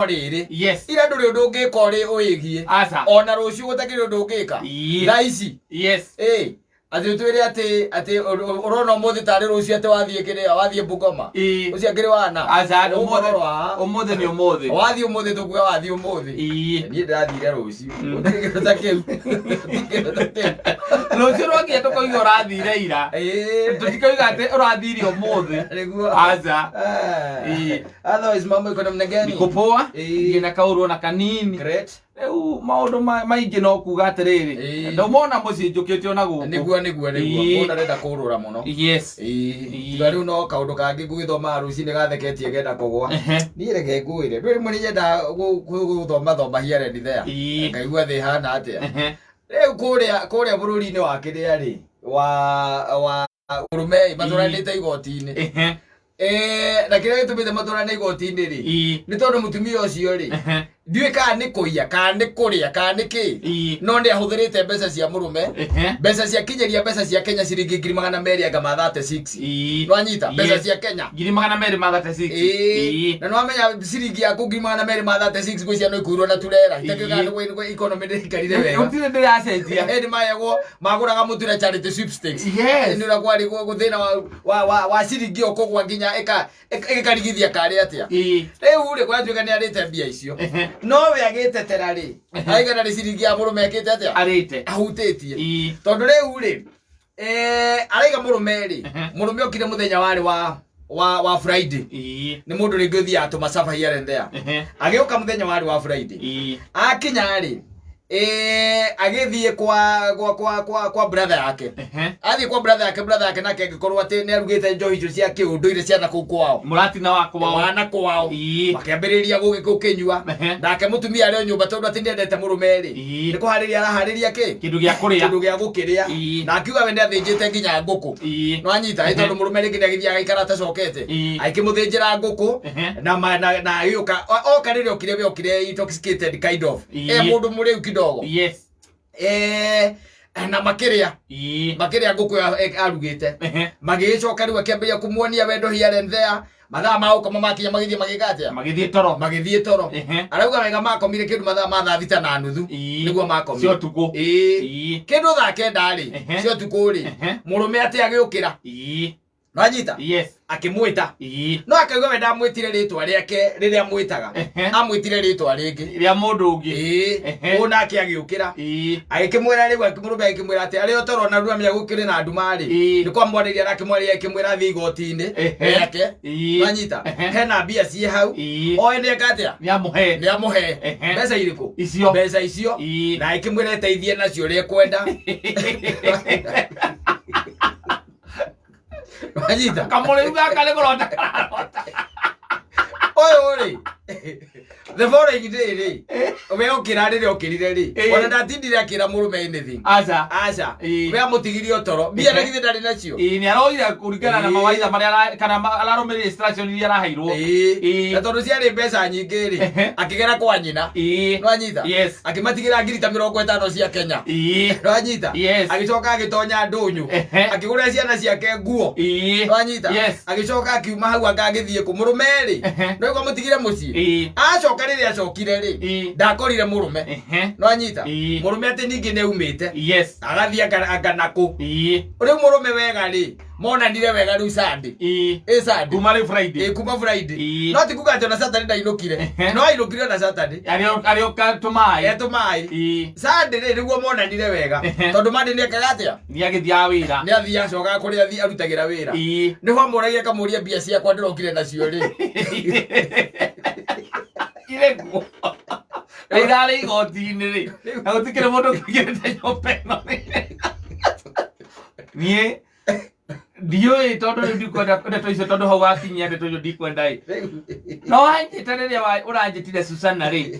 Rĩrĩ Yes. ira ndũrĩ ũndũ ũngĩka ũrĩ ũĩgiĩ Aca. ona rũciũ gũtakĩrĩ ũndũ ũngĩka thaa ici. Ĩ atĩ ũtwĩre atĩ ũrona ũmũthĩ tarĩ rũciũ, atĩ wathiĩ kĩrĩa, wathiĩ Bungoma ũcio akĩrĩ wana. Aca, Ũgũkorwo ũmũthĩ ũmũthĩ nĩ ũmũthĩ. Wathiĩ ũmũthĩ, tũkuga wathiĩ ũmũthĩ. Niĩ ndĩrathire rũciũ. Gũtirĩ kĩndũ ta kĩu. Gũtirĩ kĩndũ ta kĩu. Rũciũ rwakinya tũkoiga ũrathire ira. Tũtikoiga atĩ ũrathire ũmũthĩ. Nĩguo. Aca. Otherwise mambo iko namna gani? Niko poa. Ngĩna kaũrwo na kanini. Great. Rĩu maũndũ maingĩ no kuga atĩrĩrĩ, ndaumona mũciĩ njũkĩte ona gũkũ. Nĩguo. Mũndũ arenda kũrũra mũno. Tiga rĩu no kaũndũ kangĩ ngũgĩthomaga rũcinĩ gatheketie ngenda kũgwa. Niĩ reke ngwĩre, ndũĩ rĩmwe nĩ nyendaga gũthoma thoma here and there. Ngaigua thĩ ĩhana atĩa. Rĩu kũrĩa bũrũri-inĩ wa kĩrĩa rĩ, wa ũrũme matũranĩte igoti-inĩ. Na kĩrĩa gĩtũmĩte matũrane igoti-inĩ rĩ, nĩ tondũ mũtumia ũcio rĩ, ndiũĩ kana nĩ kũiya, kana nĩ kũrĩa, kana nĩ kĩ, no nĩ ahũthĩrĩte mbeca cia mũrũme, mbeca cia kinyeria mbeca cia Kenya ciringi 200,000 anga ma 36. Nwanyita mbeca cia Kenya 236,000. Na nwamenya ciringi yaku 236,000 gwĩ ciana ikuirwo na turera itakĩũĩ kana nĩ economy ndĩikarire wega. Gũtirĩ ndĩracenjia. Nĩ mayagwo magũraga mũtu na charity sweepstakes. Nĩ ũrĩa kwarĩ thĩna wa ciringi ĩyo kũgwa nginya ĩkarigithia karĩ atĩa. Rĩu rĩ, kũratuĩka nĩ arĩte mbia icio, no we agĩtetera rĩ, aigana nĩ ciringi ya mũrũme ekĩte atĩa, Arĩte. Ahutĩtie. Tondũ rĩu rĩ, araiga mũrũme rĩ, mũrũme okire mũthenya warĩ wa Friday. Nĩ mũndũ rĩngĩ ũthiaga tũmacaba here and there. Agĩũka mũthenya warĩ wa Friday. Akinya rĩ, agĩthiĩ kwa brother yake. Athiĩ kwa brother yake, brother yake nake angĩkorwo atĩ nĩ arugĩte njohi icio cia kĩũndũire cia na kũu kwao. Mũratina wa kwao. Wana kwao. Makĩambĩrĩria gũkĩnyua. Nake mũtumia arĩ o nyũmba, tondũ atĩ nĩendete mũrũme rĩ, nĩ kũharĩria araharĩria kĩ? Kĩndũ gĩa kũrĩa. Kĩndũ gĩa gũkĩrĩa. Na akiuga we nĩ athĩnjĩte nginya ngũkũ. No anyita ĩ, tondũ mũrũme rĩngĩ nĩ agĩthiaga aikara atacokete. Agĩkĩmũthĩnjĩra ngũkũ. Na agĩũka oka rĩrĩa okire, we okire intoxicated kind of. Mũndũ mũrĩu kidogo. Na makĩrĩa. Makĩrĩa ngũkũ ĩyo arugĩte. Magĩgĩcoka rĩu akĩambĩrĩria kũmuonia wendo here and there. Mathaa ma gũkoma makinya, magĩthiĩ magĩka atĩa? Magĩthiĩ toro. Magĩthiĩ toro. Arauga wega makomire kĩndũ mathaa ma 6:30. Nĩguo makomire. Cia ũtukũ. Ĩĩ. Kĩndũ 9:00 rĩ, cia ũtukũ rĩ, mũrũme atĩ agĩũkĩra. Nwanyita? Yes. Akĩmwĩta. No akauga we ndamwĩtire rĩtwa rĩake rĩrĩa mwĩtaga. Amwĩtire rĩtwa rĩngĩ. Rĩa mũndũ ũngĩ. Ĩĩ. Ũũ nake agĩũkĩra. Agĩkĩmwĩra rĩu, mũrũme agĩkĩmwĩra atĩ arĩ o toro na rĩu amenya gũkĩrĩ na nduma rĩ, nĩ kwamwarĩria arakĩmwarĩria, akĩmwĩra athiĩ igoti-inĩ rĩake. Nwanyita? Hena mbia ciĩ hau. Oe nĩ eka atĩa? Nĩ amũhe. Nĩ amũhe. Mbeca irĩkũ? Icio. Mbeca icio. Na akĩmwĩra eteithie nacio ũrĩa ekwenda. Wanyita? Kamũrĩu gaka nĩ kũrota kararota. Ũyũ rĩ, the following day rĩ, we okĩra rĩrĩa okĩrire rĩ, ona ndatindire akĩra mũrũme anything. Aca. Aca. We amũtigirie o toro, mbia na githĩ ndarĩ nacio. Nĩ aroire kũringana na mawaitha marĩa kana ararũmĩrĩra instruction iria araheirwo. Na tondũ ciarĩ mbeca nyingĩ rĩ, akĩgera kwa nyina. Nwanyita? Yes. Akĩmatigĩra ngiri ta 50 cia Kenya. Nwanyita? Yes. Agĩcoka agĩtonya ndũnyũ. Akĩgũrĩra ciana ciake nguo. Nwanyita? Yes. Agĩcoka akiuma hau, anga agĩthiĩ kũ mũrũme rĩ, no igua mũtigire mũciĩ. Acoka rĩrĩa acokire rĩ, ndakorire mũrũme. Nwanyita? Mũrũme atĩ ningĩ nĩ aumĩte. Agathiĩ anga nakũ. Rĩu mũrũme wega rĩ, monanire wega rĩu Sunday. Ĩ Sunday. Kuma rĩu Friday. Ĩ kuma Friday. No ti kuga atĩ ona Saturday ndainũkire. No ainũkire ona Saturday. Arĩ o tũmaĩ. Etũmaĩ. Sunday rĩ, nĩguo monanire wega. Tondũ Monday nĩ ekaga atĩa? Nĩ agĩthiaga wĩra. Nĩ athiĩ acokaga kũrĩa athiĩ arutagĩra wĩra. Nĩho amũragia akamũria, mbia ciakwa ndĩrokire nacio rĩ? Irĩ kuo. Na irarĩ igoti-inĩ rĩ, na gũtikĩrĩ mũndũ ũkĩingĩrĩte nyũmba ĩno rĩ. Niĩ ndiũĩ, tondũ rĩu ndikwenda ndeto icio, tondũ hau wakinyia ndeto icio ndikwenda ĩ. No wanjĩta rĩrĩa ũranjĩtire Susana rĩ,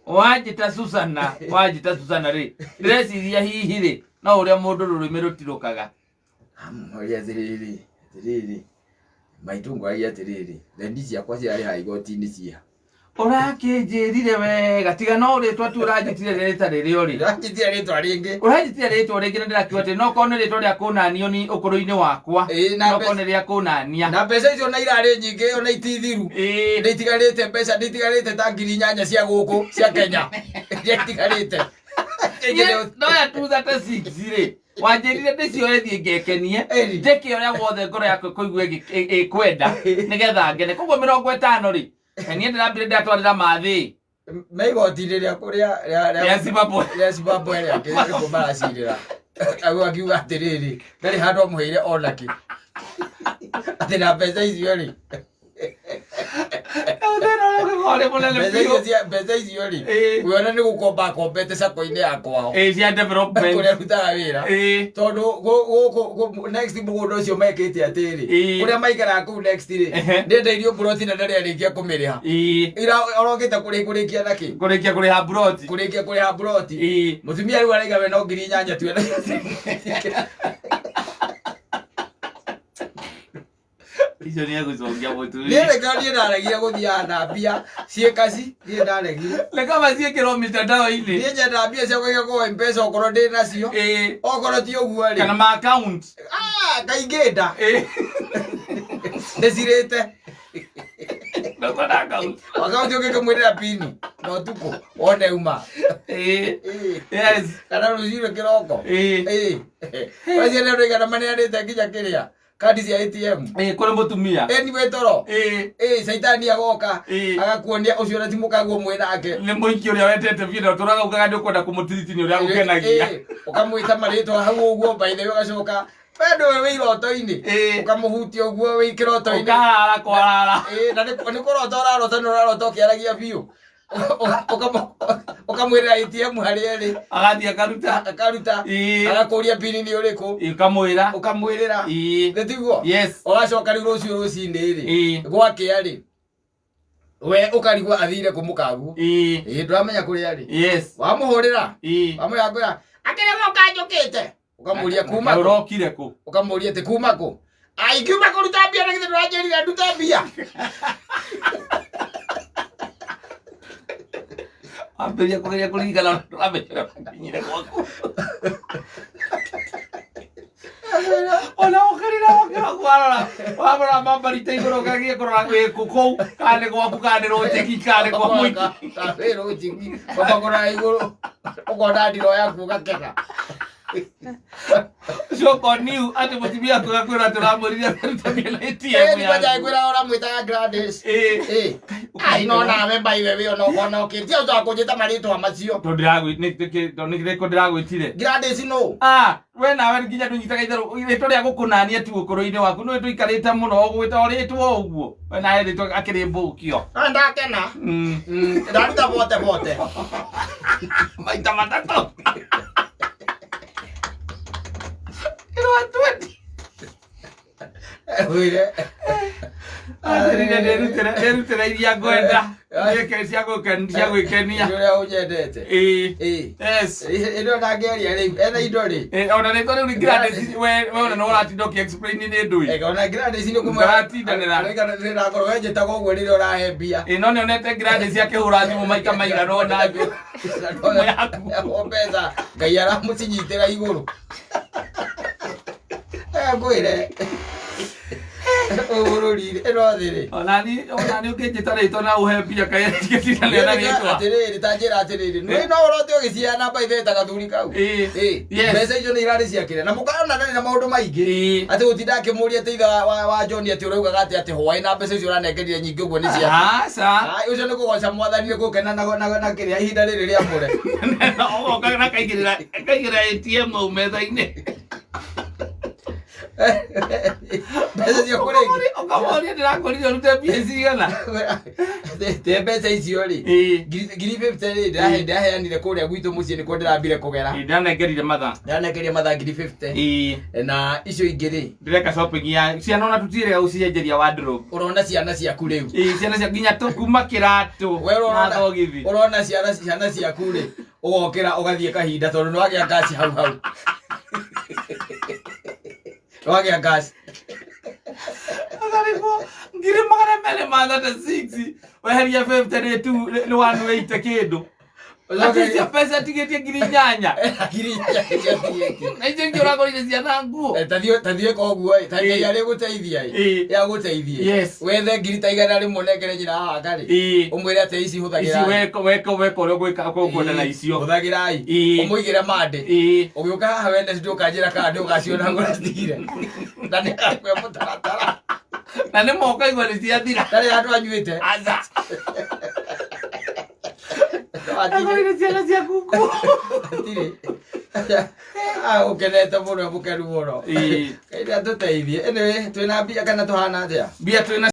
wanjĩta Susana, wanjĩta Susana rĩ, ndĩreciria hihi rĩ, no ũrĩa mũndũ rũrĩmĩ rũtirũkaga. Amũria atĩrĩrĩ, maitũ, ngwagia atĩrĩrĩ, rendi ciakwa ciarĩha igoti-inĩ ciha? Ũrakĩnjĩrire wega tiga no rĩtwa tu ũranjĩtire rĩta rĩrĩa ũrĩ. Ndĩranjĩtire rĩtwa rĩngĩ. Ũranjĩtire rĩtwa rĩngĩ na ndĩrakiuga atĩ no korwo nĩ rĩtwa rĩa kũnanio ni ũkũrũ-inĩ wakwa. Ĩĩ, na No korwo nĩ rĩa kũnania. Na mbeca icio na irarĩ nyingĩ ona itithiru. Ĩĩ. Ndĩtigarĩte mbeca ndĩtigarĩte ta 8,000 cia gũkũ cia Kenya. Ndĩtigarĩte. Noya 236 rĩ wanjĩrire ndĩcioe thiĩ ngekenie Ĩni. njĩke ũrĩa wothe ngoro yakwa ĩkũigua ĩkwenda nĩgetha ngene koguo 50 rĩ niĩ ndĩrambire ndĩratwarĩra mathĩ Me igoti-inĩ rĩa kũrĩa rĩa Zimbabwe rĩa Zimbabwe rĩa kĩrĩkũ maracirĩra. Agu akiuga atĩrĩrĩ, ndarĩ handũ amũheire onakĩ. Atĩ na mbeca icio rĩ, thĩna ũrĩa ũngĩkorwo nĩ mũnene mbeca biũ icio cia mbeca icio rĩ, Ĩĩ. wĩona nĩ gũkomba akombete sacco-inĩ ya kwao Ĩĩ, cia development kũrĩa arutaga wĩra. Ĩĩ. Tondũ gũkũ next mũgũnda ũcio mekĩte atĩrĩ, Ĩĩ. kũrĩa maikaraga kũu next rĩ, Ehe. nĩendeirio mburoti na ndarĩ arĩkia kũmĩrĩha. Ĩĩ. Ira orokĩte kũrĩkia nakĩ? Kũrĩkia kũrĩha mburoti. Kũrĩkia kũrĩha mburoti. Ĩĩ. Mũtumia rĩu araiga we no 8,000 tu ena. Icio nĩ egũcokia mũtumia. Niĩ nĩkĩo niĩ ndaregire gũthiaga na mbia ciĩ kaci, niĩ ndaregire. Nĩ kaba ciĩkĩrwo mitandao-inĩ. Niĩ nyendaga mbia ciakwa igakorwo M-Pesa okorwo ndĩ nacio. Ĩĩ. Okorwo ti ũguo rĩ. Kana ma account. Ah, kaingĩ nda. Ĩĩ. Ndĩcirĩte. Ndũkwenda account. Akaunti ũngĩkĩmwĩrĩra pini na ũtukũ wone uma. Ĩĩ. Ĩĩ. Yes. Kana rũcinĩ kĩroko. Ĩĩ. Ĩĩ. Wacio nĩ andũ aigana maneanĩte nginya kĩrĩa kandi cia ATM. Ĩĩ, kũrĩ mũtumia. Anyway toro. Ĩĩ. Ĩĩ, caitani agoka Ĩĩ. agakuonia ũcio na ti mũkaguo mwĩ nake. Nĩ mũingĩ ũrĩa wendete biũ na ũtũraga ugaga nĩ ũkwenda kũmũtiriti nĩ ũrĩa agũkenagia. Ĩĩ, ũkamwĩta marĩtwa hau ũguo by the way ũgacoka we ndũĩ wĩ iroto-inĩ Ĩĩ. ũkamũhutia ũguo wĩ kĩroto-inĩ. Ũkarara kwarara. Ĩĩ, na nĩ kũrota ũrarota nĩ ũrarota ũkĩaragia biũ. Ũkamwĩrĩra ATM harĩa ĩrĩ. Agathiĩ akaruta. Akaruta. Ĩĩ. Agakũria pini nĩ ũrĩkũ. Ĩĩ, ũkamwĩra. Ũkamwĩrĩra. Ĩĩ. Nĩ tiguo? Yes. Ũgacoka rĩu rũciũ rũcinĩ rĩ. Ĩĩ. Gwakĩa rĩ. We ũkarigwo athire kũ mũkaguo. Ĩĩ. Ĩĩ, ndũramenya kũrĩa arĩ. Yes. Wamũhũrĩra. Ĩĩ. Wamwĩra kwĩra akĩrĩ gũka njũkĩte. Ũkamũria kuma kũ? Ũrokire kũ? Ũkamũria atĩ kuma kũ? Ai ngiuma kũruta mbia na githĩ ndũranjĩrire ndute mbia. Wambĩrĩria kũgeria kũririkana ũramenya ũrĩa wakinyire gwaku. Ona ũkĩrira ũkĩra warora warora mambarite igũrũ ũkageria kũrora wĩ kũ kũu kana nĩ gwaku kana nĩ rũnjĩki kana nĩ kwa mũingĩ. Wĩ rũnjigi ũkagũra igũrũ ũkona ndiro yaku ũgakena. Ũcoka niu atĩ mũtumia waku agakwĩra atĩ ũramwĩrire aruta mbia na ATM Ĩĩ nĩguo yaku. njagĩkwĩra ũramwĩtaga Gladys. Ĩĩ. Ĩĩ. Ai no nawe by the way ona ũkona ũkĩ. Ti ũtoka kũnjĩta marĩtwa macio. Tondũ nĩkũ ndĩragwĩtire. Gladys nũ? Ah, we nawe nginya ndũnyitaga itherũ rĩtwa rĩa gũkũnania tu ũkũrũ-inĩ waku nĩ tũikarĩte mũno ũgwĩta o rĩtwa ũguo we nawe rĩtwa akĩrĩ mbũkio. No ndakena. Ndaruta bote bote. Maita matatũ. Ĩrwa 20. Wĩre. Anjĩrire ndĩrutĩre iria ngwenda. Nĩke cia gwĩkenia. Ũrĩa ũnyendete. Ĩĩ. Ĩĩ. Yes. Ĩno ndangĩaria rĩu ena indo rĩ. Ĩ, ona rĩtwa rĩu Gladys we ona no ũratinda ũkĩ explain nĩ ndũĩ. Eka ona Gladys nĩ kũmwĩra. Ndaratindanĩra. Ndĩrakorwo wenjĩtaga ũguo rĩrĩa ũrahe mbia. Ĩ, no nĩonete Gladys akĩhũra thimũ maita maigana ũna thimũ yaku. Mbeca Ngai aramũcinyitĩra igũrũ. Ngwĩre. Bũrũri ĩno thĩ rĩ. Onani ũkĩnjĩta rĩtwa na ũhe mbia kaĩ ngĩtindanĩra na rĩtwa. Atĩrĩrĩ ta njĩra atĩrĩrĩ. Nĩ no ũrote ũgĩciana by the ta gathuri kau. Ĩĩ. Ĩĩ. Yes. Mbeca icio nĩ irarĩ ciakĩrĩa. Na mũkarona ndarĩ na maũndũ maingĩ. Ĩĩ. Atĩ gũtinda akĩmũria atĩ ithe wa John atĩ ũraugaga atĩ atĩ hwaĩ na mbeca icio ũranengerire nyingĩ ũguo nĩ ciake. Aca. Ai, ũcio nĩ kũgoca mwathani nĩ gũkena na kĩrĩa ihinda rĩrĩ rĩamũre. Ũgoka na kaigĩrĩra ATM hau metha-inĩ. Mbeca cio kũrĩki. Ũkamũria ndĩrakwĩrire ũrute mbia cigana. Te mbeca icio rĩ. Ĩĩ. 50,000 rĩ ndĩraheanire kũrĩa gwitũ mũciĩ nĩkuo ndĩrambire kũgera. Ĩĩ, ndĩranengerire mathaa. Ndĩranengeria mathaa 50,000. Ĩĩ. Na icio ingĩ rĩ. Ndĩreka shopping ya ciana ona tũtirĩga gũcicenjeria wardrobe. Ũrona ciana ciaku rĩu. Ĩĩ, ciana cia nginya kuma kĩratũ We na ũrona thogithi. ũrona ciana ciaku rĩ ũgokĩra ũgathiĩ kahinda tondũ nĩ wagĩa ngaci hau hau. Nĩ wagĩa ngaci. Akarigwo 236,000. Weheria 50 nĩ tu nĩ 180 kĩndũ. Atĩ icio mbeca tigĩtie 8,000. Ngiri 8 ciatigĩtie. Na icio ingĩ ũragũrire ciana nguo. Tathiĩ koguo ĩ, ta Ngai arĩ gũteithia ĩ, yagũteithie. Wethe ngiri ta 100 nengere nyina wa wanga rĩ, ũmwĩre atĩ ici Ici hũthagĩrai. Weka ũrĩa ũgwĩka ũkwenda na icio. Hũthagĩrai. Ũmũigĩre mandĩ. Ũgĩũka haha Wednesday ũkanjĩra kana nĩ ũgaciona ũracitigire. Na nĩ akwe mũtaratara. Na nĩ moka igua nĩ ciathira. Ndarĩ handũ anyuĩte. Aca. Agũrire ciana ciaku nguo. Hatirĩ. Ah, ũkenete mũno, mũkenu mũno. Ngai nĩ atũteithie. Anyway, twĩna mbia kana tũhana atĩa? Mbia twĩna.